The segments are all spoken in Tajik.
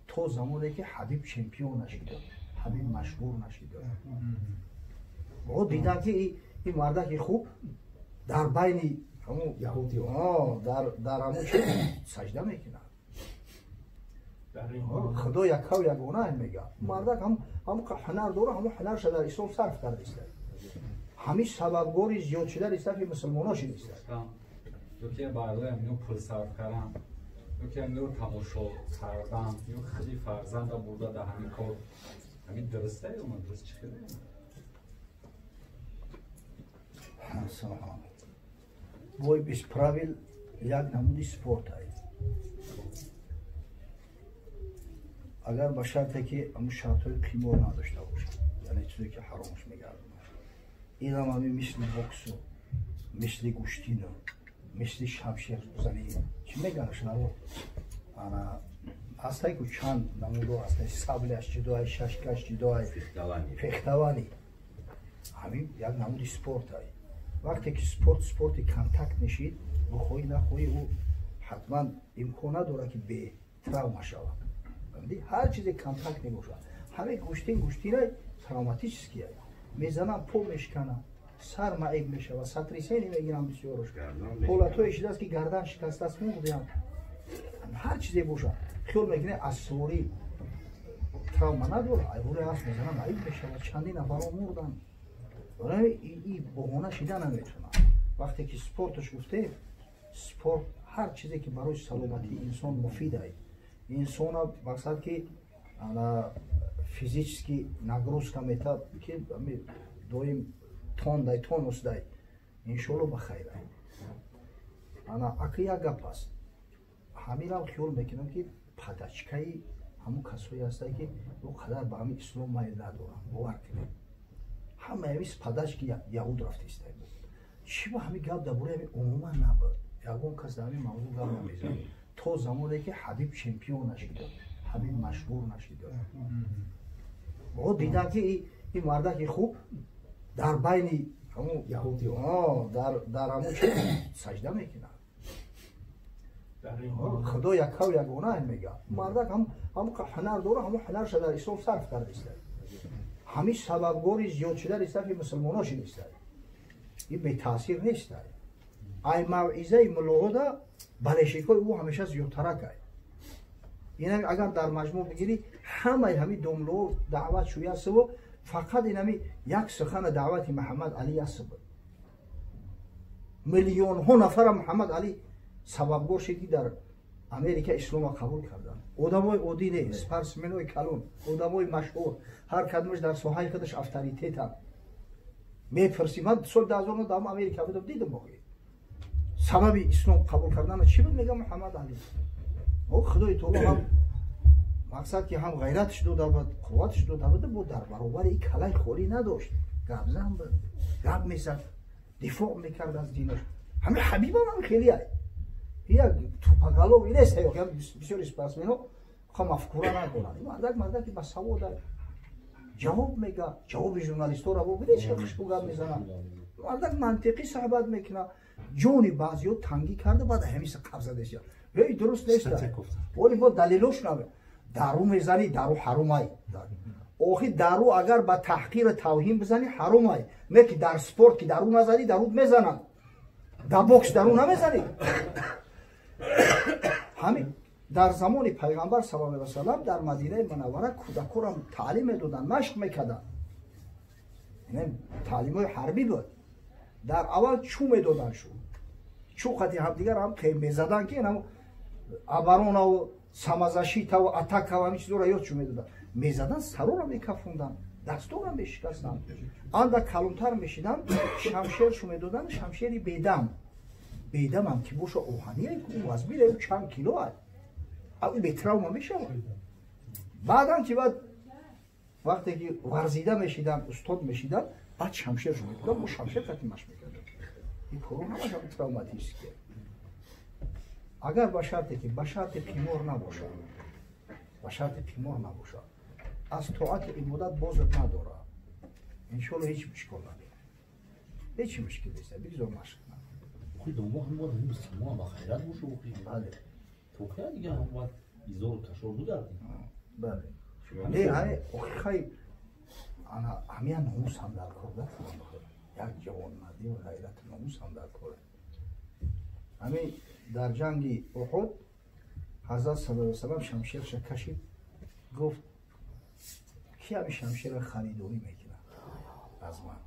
То замоне ки Ҳабиб чемпион нашида, Ҳабиб машҳур нашида. О дидан ки ин мардаки хуб дар байни ҳамун яҳудиҳо дар ҳамун чи саҷда мекунад. Худо яккав ягона мега. Мардак ҳам ҳунар дора, ҳамун ҳунарша дар ислом сарф кардааст. Ҳамин сабабгори зиёд шудани сафи мусулмонҳо шудааст. Ёке баъдоям ино пул сарф кардан, ёке ино тамошо кардан, ё худи фарзанда бурда дар ҳамин кор. Ҳамин дуруст ё дуруст чӣ хеле? Бой без правил як намуди спорт аст. Агар ба шарте ки ҳамун шартҳои қимор надошта бошад, яъне чизе ки ҳаромаш мегардонад. Инам ҳамин мисли боксу, мисли гӯштину, мисли шамшерзанӣ. Чӣ меганаш наво? Ана ҳастай ку чанд намудо ҳастай, сабляш ҷудоай, шашкаш ҷудоай, фехтавани. Ҳамин як намуди спорт ай. Вақте ки спорт спорти контакт мешид, бихоҳӣ нахоҳӣ ӯ ҳатман имкон надорад ки бе травма шавад. Ҳар чизе контакт мебошад. Ҳамин гӯштин гӯштинай травматический ай. Мезанам по мешканам, сар маиб мешавад, сотрясение мегирам бисёрош. Ҳолатҳое шудааст ки гардан шикастааст, мурдиам. Ҳар чизе бошад. Хиёл мекунед аз суворӣ травма надорад, айвори асп мезанам маиб мешавад, чандин нафарҳо мурданд. И баҳона шида наметавонад. Вақте ки спорташ гуфтем, спорт ҳар чизе ки барои саломатии инсон муфид аст. Инсона мақсад ки физически нагрузка метад, ки доим тондай, тонусдай, иншоалло ба хайр ай. Ана аки як гап аст. Ҳаминам хиёл мекунам ки падачкаи ҳамун касое ҳастанд ки ӯ қадар ба ҳамин ислом майл надоранд. Бовар кунед. Ҳама ҳамин падачки яҳуд рафтааст. Чӣ ба ҳамин гап дар бораи ҳамин умуман набуд. Ягон кас дар ҳамин мавзӯъ гап намезанад. То замоне ки Ҳабиб чемпион нашида, Ҳабиб машҳур нашида. О дидан ки ин мардаки хуб дар байни ҳамун яҳудиҳо дар ҳамун чи саҷда мекунад. Худо яккав ягона мега. Мардак ҳам ҳунар дора, ҳамун ҳунарша дар ислом сарф кардааст. Ҳамин сабабгори зиёд шудани сафи мусулмонҳо шудааст. Ин бетаъсир нест. Ай мавъизаи мулоҳода балешикҳои ӯ ҳамеша зиёдтарак ай. Ин агар дар маҷмӯъ бигирӣ, ҳамаи ҳамин домлоҳо даъват шуясыву фақат ин ҳами як сухана даъвати Муҳаммад Али ясиб. Миллионҳо нафара Муҳаммад Али сабабгор шуд ки дар Америка ислома қабул карданд. Одамои оддӣ не, спортсменои калон, одамои машҳур, ҳар кадомаш дар соҳаи худаш авторитетанд. Мепурсӣ, ман соли 2009 дар Америка будам, дидам охи. Сабаби ислом қабул кардана чӣ буд? Мегам Муҳаммад Али. О Худои таоло ҳам мақсад ки ҳам ғайратш дода буд, қувватш дода буд, бо дар баробари ин калаи холӣ надошт. Гапзан буд, гап мезад, дифоъ мекард аз динаш. Ҳамин Ҳабибам ҳам хеле ай. Як тупагалов нест, бисёри спортсменҳо ха мафкура надоранд. Ин мардак мардаки ба савод ай. Ҷавоб мега, ҷавоби журналистҳоро бубинед чӣ хушбу гап мезанад. Мардак мантиқӣ суҳбат мекунад. Ҷони баъзиҳо тангӣ карда, баъд ҳамиса қабза деша. Эй дуруст нест. Оли бо далелош набе. Дару мезанӣ, дару ҳаром ай. Охи дару агар ба таҳқиру тавҳин бизанӣ ҳаром ай. Не ки дар спорт ки дару назанӣ, дарут мезананд. Дар бокс дару намезанӣ. Ҳамин дар замони пайғамбар саллаллоҳу алайҳи васаллам дар Мадинаи Мунаввара кӯдакҳоро таълим медоданд, машқ мекарданд. Яъне таълимҳои ҳарбӣ буд. Дар аввал чӯ медоданд шу. Чӯ қати ҳамдигар ҳам қем мезаданд ки инам оборонаву самозащитаву атакаву ҳамин чизҳоро ёд чӯ медоданд. Мезаданд, сарора мекафонданд, дастора мешикастанд. Анда калонтар мешиданд, шамшер шу медоданд, шамшери бедам. Бедамам ки боша оҳание, ӯ вазбира, ӯ чанд кило ай. Ӯ бетравма мешавад. Баъдан ки баъд вақте ки варзида мешиданд, устод мешиданд, баъд шамшер шу медоданд, бо шамшер қати машқ мекарданд. Ин корҳо ҳамаш ҳам травматические. Агар ба шарте ки ба шарти қимор набошад, ба шарти қимор набошад, аз тоати ибодат бозат надорад. Иншоалло ҳеҷ мушкил надорад. Ҳеҷ мушкил нест. Бигзор машқ кунад. Охи домла ҳам бояд мусулмон ба хайрат боша охи. Бале. То кай дига ҳам бояд изор кашор бугардем. Бале. Не, ҳай охи хай ана ҳамия номус ҳам дар кор да. Як ҷавонмардӣ ва ғайрати номус ҳам дар кор. Ҳамин дар ҷанги Уҳуд Ҳазрат саллаллоҳу алайҳи васаллам шамшерша кашид, гуфт ки ҳамин шамшерро харидорӣ мекунад аз ман.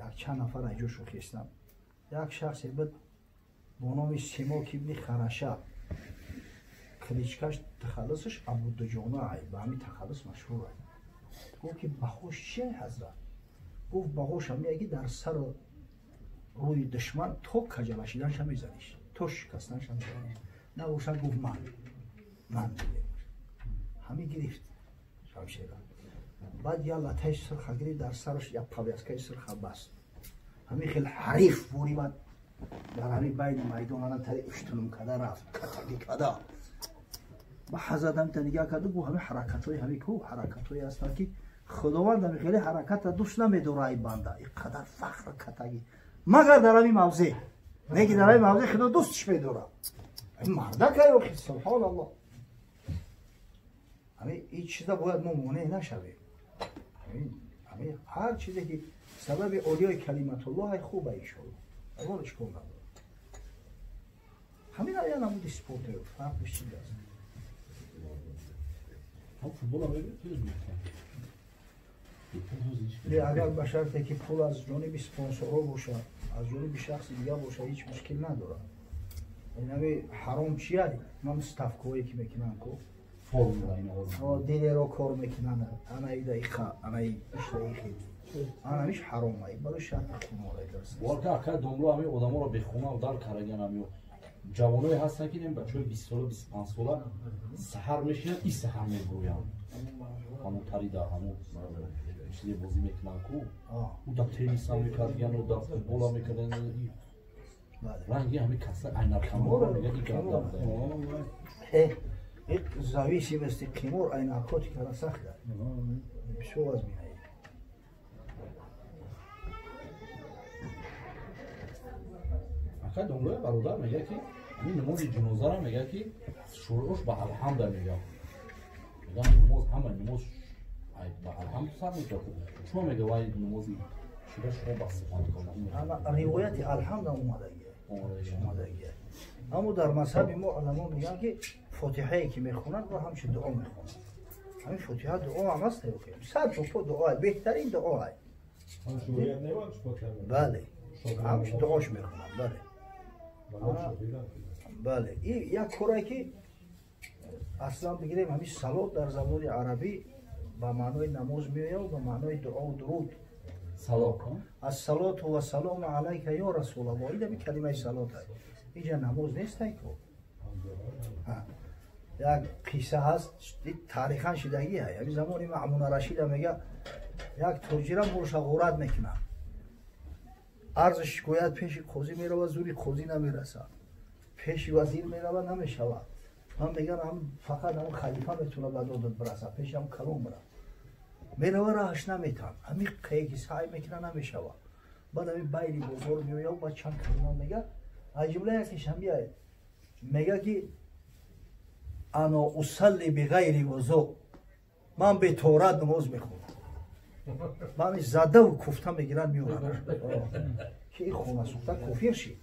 Як чанд нафар аз ҷошу хестанд. Як шахсе буд бо номи Симок ибни Хараша, кличкаш тахаллусаш Абудуҷона ай, ба ҳамин тахаллус машҳур ай. Гуфт ки баҳош чия ҳазрат? Гуфт баҳош ҳамия ки дар сару рӯи душман то каҷалашиданша мезаниш, то шикастанша мезаниш. Набошад гуфт ман мегирам. Ҳамин гирифт шамшера. Баъд я латаи сурха гирифт, дар сараш як повязкаи сурха баст. Ҳамин хел ҳариф бурӣ баъд дар ҳамин байни майдон ана тари уштунум када рафт, катагӣ када. Ба ҳазрат ҳамита нигаҳ карду гуфт ҳамин ҳаракатҳои ҳамин ку ҳаракатҳое ҳастанд ки Худованд ҳамин хеле ҳаракатра дӯст намедорад ай банда. Ин қадар фахр катагӣ магар дар ҳамин мавзеъ, не ки дар ҳамин мавзеъ Худо дӯстш медорад. Ин мардак ай охи, субҳоналлоҳ. Ҳамин ин чиза бояд мо монеъ нашавем. Ҳамин ҳар чизе ки сабаби олиёи калиматуллоҳ ай хуб ай иншоаллоҳ. Ягон ишкол надорад. Ҳамин я намуди спорте, фарқиш чиз аст. Ҳам футбола мебинед? Не, агар ба шарте ки пул аз ҷониби спонсорҳо бошад, аз ҷониби шахси дигар бошад, ҳеҷ мушкил надорад. Инами ҳаром чия? Ман ставкаҳое ки мекунанд ку формула ино дилеро кор мекунанд, ана ида иха, ана ишда ихи, анамиш ҳаром ай, барои шарти хумор ай дарс. Борка ака домло ҳамин одаморо бехона дар караган ҳамин ҷавоное ҳастанд ки бачаҳои 20 сола, 25 сола саҳар мешинанд, и саҳар мегӯянд. Ҳамон тарида, ҳамон чизе бозӣ мекунанд ку. Ӯ да теннисам мекардиян, ӯ да футболам мекардиян. Ранги ҳамин каса ай наркоманро мегӯяд, ин гапда буда. Зависимости қимор ай наркотикара сахт дар. Бисёр аз минаи. Ака домлоя бародар мегӯяд ки ҳамин намози ҷунозаро мегӯяд ки шуруъш ба алҳамда мегӯяд. Мегӯяд намоз ҳама намоз ба алҳамд сар мекунад. Шумо мегӯяд вай намози шуда шумо ба сухан кунед. Ривояти алҳамд ҳам омадагия. Омадагия. Аммо дар мазҳаби мо уламо мегӯянд ки фотиҳае ки мехонанд ро ҳамчун дуо мехонанд. Ҳамин фотиҳа дуо ҳам аст, сад по дуо, беҳтарин дуо. Бале, ҳамчун дуош мехонанд. Бале, бале. И як корае ки аслан бигирем, ҳамин салот дар забони арабӣ ба маънои намоз меояд ва ба маънои дуо дуруд. Салот. Ассалоту вассалому алайка ё расулаллоҳ. Ин ҳамин калимаи салот аст. Инҷа намоз нест ай ку. Як қисса ҳаст, тарихан шидагӣ ай. Ҳамин замони Маъмуна Рашида мега як тоҷира молша ғорат мекунад. Арзу шикоят пеши қозӣ меравад, зури қозӣ намерасад. Пеши вазир меравад, намешавад. Ман мегам ҳам фақат ҳам халифа метавонад ба додат бирасад, пеши ҳам калон бирад. Мерава раҳаш наметан. Ҳамин қае ки саъй мекунад намешавад. Баъд ҳамин байни бозор меояд, баъд чанд калима мега. Аз ҷумла якеш ҳамия мега ки ана усалли биғайри вузу, ман беторат намоз мехонам. Ман задаву куфта мегиранд меоранд ки ин хонасӯхта кофир шид.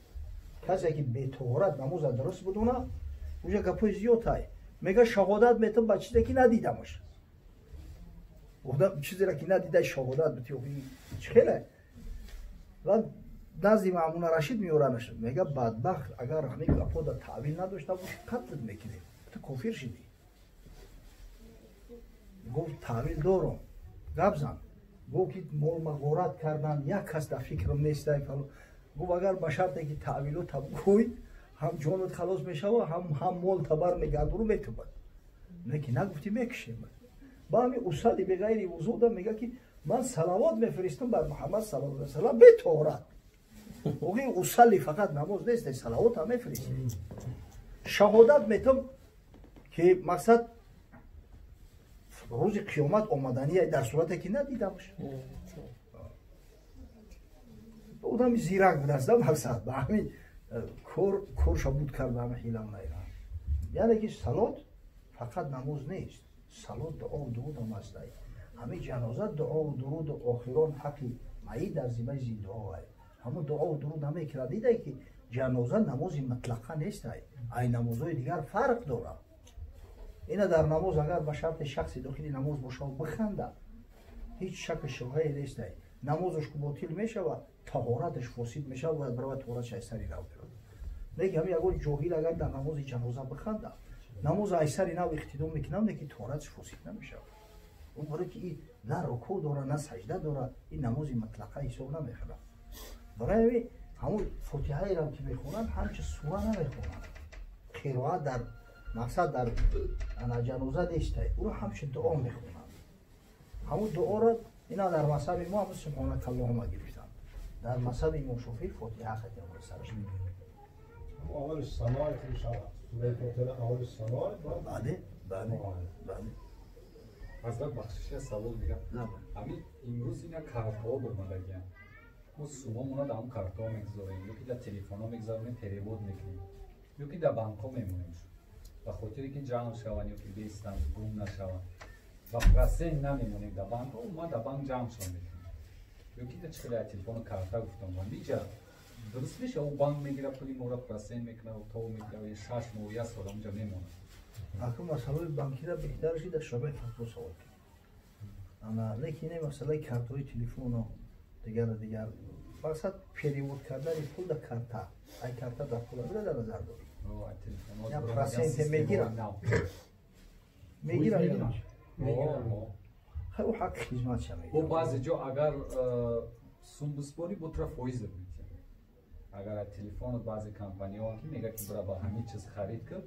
Касе ки бетоҳорат намоза дуруст будона, уҷа гапҳои зиёд ай. Мега шаҳодат метам ба чизе ки надидамаш. Чизеро ки надидай шаҳодат бити, чӣ хеле? Ва назди Маъмуна Рашид меоранаш. Мега бадбахт, агар ҳамин гапҳо дар таъвил надошта боши, қатлт мекунем, ту кофир шидӣ. Гуфт таъвил дорам, гап зан. Гуфт ки мол ғорат кардан як кас дар фикрам нест. Гуфт агар ба шарте ки таъвилота гӯй, ҳам ҷонат халос мешава, ҳам мол табар мегардуру метубад. Не ки нагуфтӣ мекушем. Ба ҳамин усалли биғайри вузуда мега ки ман салавот мефиристам бар Муҳаммад саллаллоҳу алайҳи васаллам бетоҳорат. Оғи усалли фақат намоз нест, салавот ҳам мефиристем. Шаҳодат метам ки мақсад рӯзи қиёмат омаданӣ дар сурате ки надидамаш. Одами зирак будааст, да, мақсад ба ҳамин кор корша буд кард, ба ҳамин ҳилам найра. Яъне ки салот фақат намоз нест, салот дуову дурудам аст. Ҳамин ҷаноза дуову дуруду охирон ҳаққи майит дар зиммаи зиндаҳо. Ҳамун дуову дуруд намекунад. Дидай ки ҷаноза намози мутлақа нест, ай намозҳои дигар фарқ дорад. Ина дар намоз агар ба шарти шахси дохили намоз бошад, биханда, ҳеҷ шаку шубҳае нест, намозаш ботил мешавад, таҳораташ фосид мешавад, бояд баравад таҳораташ аз сари нав бирад. Лекин ҳамин ягон ҷоҳил агар дар намози ҷаноза биханда, намоз аз сари нав иқтидо мекунам, лекин таҳораташ фосид намешавад. Ӯ барои ки на рукӯъ дора, на саҷда дора, ин намози мутлақа ҳисоб намехӯрад. Барои ҳамин ҳамун фотиҳаерам ки мехонанд, ҳамчи сура намехонанд, қироат дар мақсад дар ҷаноза нестай, ӯро ҳамчун дуо мехонанд. Ҳамун дуоро ина дар мазҳаби мо ҳамун субҳонака аллоҳума гирифтанд, дар мазҳаби имом Шофеӣ фотиҳа хатиам сараш. Аввалиш санои мешавад, сураи фотиҳа аввалиш санои. Бале. Ҳазрат, бахшиш, як савол дигар. Ҳамин имрӯз ина картҳо омадагиянд, мо сумомона дар ҳамн картҳо мегузорем ё ки дар телефонҳо мегузаронем, перевод мекунем ё ки дар банкҳо мемонем, ба хотире ки ҷамъ шаванд ё ки бестанд, гум нашаванд, ва процент намемонем дар банкҳо, ма дар банк ҷамъшон мекунем ё ки чӣ хеле телефону карта гуфтам, миҷа дуруст меша? Ӯ банк мегира пули моро, процент мекунад, то мегира, 6 моҳ, як сол онҷа мемонад. Аку масъалаи банкира беҳтар ши дар шӯъбаи фатво савол кунед. Ана лекин ин масъалаи картҳои телефону дигар дигар, мақсад перевод кардани пул дар карта, ай карта дар пул бира дар назар дорӣ? Я проценте мегирам, мегирам, ӯ ҳаққи хизматша. Бо баъзе ҷо агар сум биспорӣ, ботра фоиза метиҳад. Агар аз телефонот, баъзе компаниҳо ки мега ки бира ба ҳамин чиз харид кун,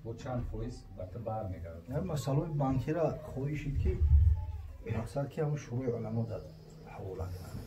бо чанд фоиз ба ту бармегардад. Масъалаи банкира хоҳишид ки мақсад ки ҳамн шӯрои уламо дар ҳавола кунанд.